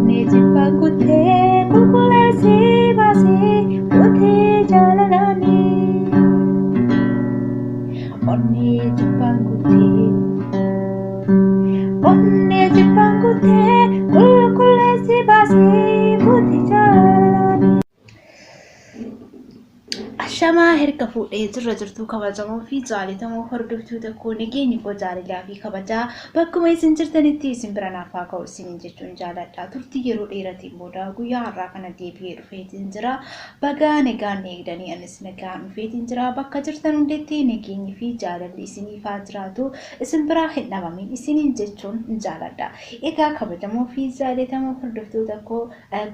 Onnee jibbaan guutee qulqulleessii baasii guutee jaalalaanii. Onnee jibbaan guutee onnee jibbaan guutee qulqulleessii baasii guutee jaalalaanii. Ashamaa herga fuudhee jirra jirtuu kabajamoo fi jaalatamoo hordoftoota koo nageenyi koo jaalalaa fi kabajaa bakkuma isin jirtanitti isin bira naaf haa ka'u isiniin jechuun jaaladha. Turtii yeroo dheeratiin booda guyyaa har'aa kana deebi'ee dhufeetiin jira. Bagaa nagaan eegdanii anis nagaan dhufeetiin jira. Bakka jirtan hundetti nageenyi fi jaalalli isiniif haa jiraatu isin biraa hin dhabamin isiniin jechuun jaaladha. Egaa kabajamoo fi jaalatamoo hordoftoota koo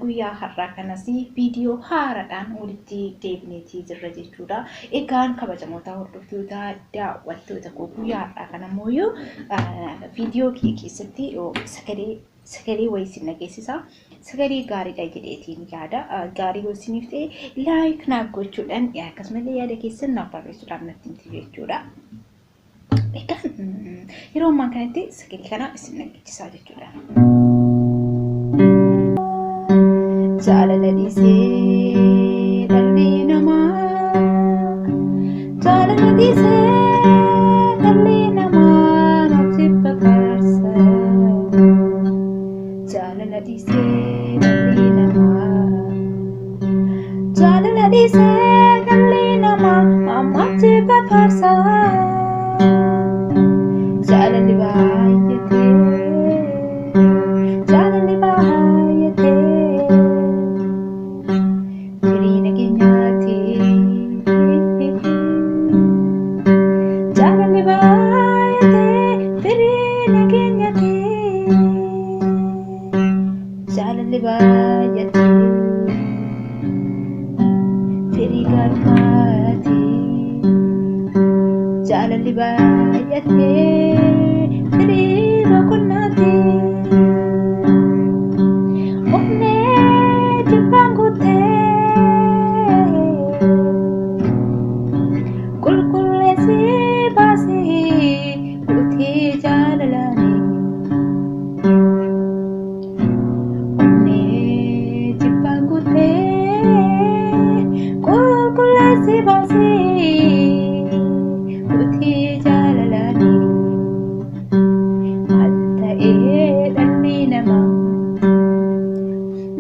Guyyaa har'aa kanas viidiyoo haaraadhaan walitti deebineetii jirra jechuudha. Egaan kabajamoota hordoftoota daawwattoota koo guyyaa har'aa kana immoo viidiyoo kiyya keessatti sagalee sagalee wayii isin dhageessisa. Sagalee gaariidha jedheetiin yaada. Gaarii yoo isiniif ta'e laayik naaf gochuudhaan akkasumallee yaada keessan naaf barreessuudhaan natti himtu jechuudha. Egaan yeroo ammaa kanatti sagalee kana isin dhageessisaa jechuudha. Jaalala dhiisee dhalli namaa jaalala dhiisee dhalli namaa naaf jibba faarsa. Jaalala dhiisee dhalli namaa jaalala dhiisee dhalli namaa ammaaf jibba faarsa. Jaalalli baay'atee jaalalli baay'atee firii nageenyaati. Jaalalli baay'atee firii nageenyaati. Jaalalli baay'atee firii gaarummaati. Jaalalli baay'atee firii boqonnaati. Onnee jibbaan guuttee qulqulleessii baasii guutii jaalalaanii. Onnee jibbaan guuttee qulqulleessii baasii guutii jaalalaanii. Maal ta'ee dhalli namaa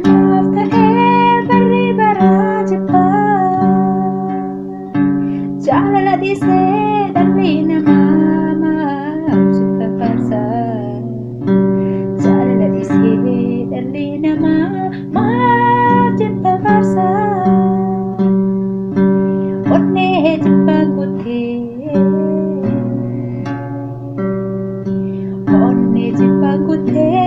maaf ta'ee barri baraa jibbaa jaalala dhiisee dhalli namaa maaf jibba faarsaa jaalala dhiisee dhalli namaa maaf jibba faarsaa onnee jibbaan guuttee onnee jibbaan guuttee